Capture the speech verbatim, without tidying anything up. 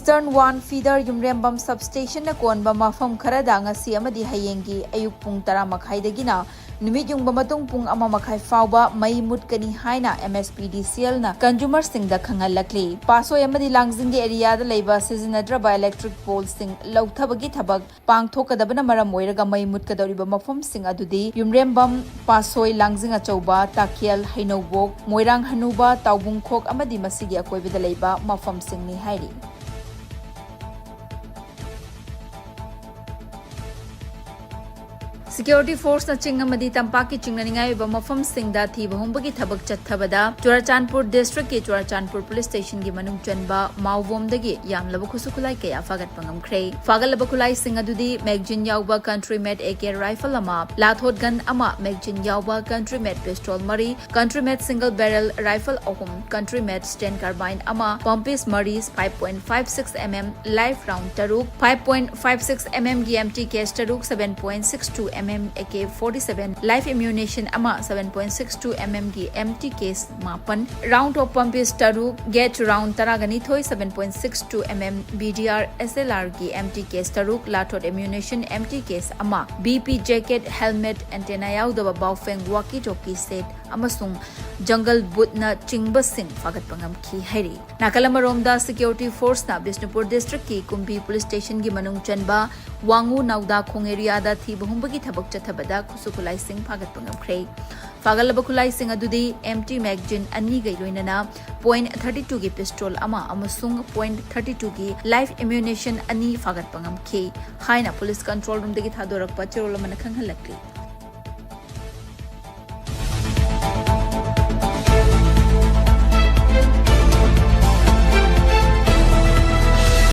Eastern One Feeder ꯌꯨꯝꯔꯦꯝꯕꯝ Substation ꯅ ꯀꯣꯟꯕ ꯃꯐꯝ ꯈꯔꯗ ꯉꯁꯤ ꯑꯃꯗꯤ ꯍꯌꯦꯡꯒꯤ ꯑꯌꯨꯛ ꯄꯨꯡ ꯇꯔꯥ ꯃꯈꯥꯏꯗꯒꯤꯅ ꯅꯨꯃꯤꯠ ꯌꯨꯡꯕ ꯃꯇꯨꯡ ꯄꯨꯡ ꯑꯃ ꯃꯈꯥꯏ ꯐꯥꯎꯕ ꯃꯩ ꯃꯨꯠꯀꯅꯤ ꯍꯥꯏꯅ M S P D C L ꯅ consumer ꯁꯤꯡꯗ ꯈꯪꯍꯜꯂꯛꯂꯤ꯫ ꯄꯥꯁꯣꯏ ꯑꯃꯗꯤ ꯂꯥꯡꯖꯤꯡꯒꯤ area ꯗ ꯂꯩꯕ ꯁꯤꯖꯤꯟꯅꯗ꯭ꯔꯕ electric pole ꯁꯤꯡ ꯂꯧꯊꯕꯒꯤ ꯊꯕꯛ ꯄꯥꯡꯊꯣꯛꯀꯗꯕꯅ ꯃꯔꯝ ꯑꯣꯏꯔꯒ ꯃꯩ ꯃꯨꯠꯀꯗꯧꯔꯤꯕ ꯃꯐꯝꯁꯤꯡ ꯑꯗꯨꯗꯤ ꯌꯨꯝꯔꯦꯝꯕꯝ, ꯄꯥꯁꯣꯏ, ꯂꯥꯡꯖꯤꯡ ꯑꯆꯧꯕ, ꯇꯥꯈꯦꯜ, ꯍꯩꯅꯧꯕꯣꯛ, ꯃꯣꯏꯔꯥꯡ ꯍꯅꯨꯕ, ꯇꯥꯎꯕꯨꯡꯈꯣꯛ ꯑꯃꯗꯤ ꯃꯁꯤꯒꯤ ꯑꯀꯣꯏꯕꯗ ꯂꯩꯕ ꯃꯐꯝꯁꯤꯡꯅꯤ ꯍꯥꯏꯔꯤ꯫ Security force ꯅ ꯆꯤꯡ ꯑꯃꯗꯤ ꯇꯝꯄꯥꯛꯀꯤ ꯆꯤꯡꯅꯅꯤꯡꯉꯥꯏ ꯑꯣꯏꯕ ꯃꯐꯝꯁꯤꯡꯗ ꯊꯤꯕ ꯍꯨꯝꯕꯒꯤ ꯊꯕꯛ ꯆꯠꯊꯕꯗ ꯆꯨꯔꯥꯆꯥꯟꯄꯨꯔ district ꯀꯤ ꯆꯨꯔꯥꯆꯥꯟꯄꯨꯔ police station ꯒꯤ ꯃꯅꯨꯡ ꯆꯟꯕ ꯃꯥꯎꯕꯣꯝꯗꯒꯤ ꯌꯥꯝꯂꯕ ꯈꯨꯠꯁꯨ ꯈꯨꯠꯂꯥꯏ ꯀꯌꯥ ꯐꯥꯒꯠꯄ ꯉꯝꯈ꯭ꯔꯦ꯫ ꯐꯥꯒꯠꯂꯕ ꯈꯨꯠꯂꯥꯏꯁꯤꯡ ꯑꯗꯨꯗꯤ magazine ꯌꯥꯎꯕ country made A K rifle ꯑꯃ, ꯂꯥꯊꯣꯠ gun ꯑꯃ, magazine ꯌꯥꯎꯕ country made pistol ꯃꯔꯤ, country made single barrel rifle ꯑꯍꯨꯝ, country made Sten carbine ꯑꯃ, pumpies ꯃꯔꯤ, five point five six M M live round ꯇꯔꯨꯛ, five point five six M M ꯒꯤ empty case ꯇꯔꯨꯛ, seven point six two M M A K forty seven live ammunition ꯑꯃ, seven point six two M M ꯒꯤ empty case ꯃꯥꯄꯟ, round of pumpies ꯇꯔꯨꯛ, gauge round ꯇꯔꯥꯒ ꯅꯤꯊꯣꯏ, seven point six two M M B D R S L R ꯒꯤ empty case ꯇꯔꯨꯛ, ꯂꯥꯊꯣꯠ ammunition empty case ꯑꯃ, B P jacket, helmet, antenna ꯌꯥꯎꯗꯕ ꯕꯥꯎꯐꯦꯡ walkie talkie set ꯑꯃꯁꯨꯡ jungle boot ꯅ ꯆꯤꯡꯕꯁꯤꯡ ꯐꯥꯒꯠꯄ ꯉꯝꯈꯤ ꯍꯥꯏꯔꯤ꯫ ꯅꯥꯀꯜ ꯑꯃꯔꯣꯝꯗ security force ꯅ ꯕꯤꯁꯅꯨꯄꯨꯔ district ꯀꯤ ꯀꯨꯝꯕꯤ police station ꯒꯤ ꯃꯅꯨꯡ ꯆꯟꯕ ꯋꯥꯉꯨ ꯅꯥꯎꯗꯥꯈꯣꯡ area ꯗ ꯊꯤꯕ ꯍꯨꯝꯕꯒꯤ ꯊꯕꯛ ꯆꯠꯊꯕꯗ ꯈꯨꯠꯁꯨ ꯈꯨꯠꯂꯥꯏꯁꯤꯡ ꯐꯥꯒꯠꯄ ꯉꯝꯈ꯭ꯔꯦ꯫ ꯐꯥꯒꯠꯂꯕ ꯈꯨꯠꯂꯥꯏꯁꯤꯡ ꯑꯗꯨꯗꯤ empty magazine ꯑꯅꯤꯒ ꯂꯣꯏꯅꯅ point thirty two ꯒꯤ pistol ꯑꯃ ꯑꯃꯁꯨꯡ point thirty two ꯒꯤ live ammunition ꯑꯅꯤ ꯐꯥꯒꯠꯄ ꯉꯝꯈꯤ ꯍꯥꯏꯅ police control room ꯗꯒꯤ ꯊꯥꯗꯣꯔꯛꯄ ꯆꯦꯔꯣꯜ ꯑꯃꯅ ꯈꯪꯍꯜꯂꯛꯂꯤ꯫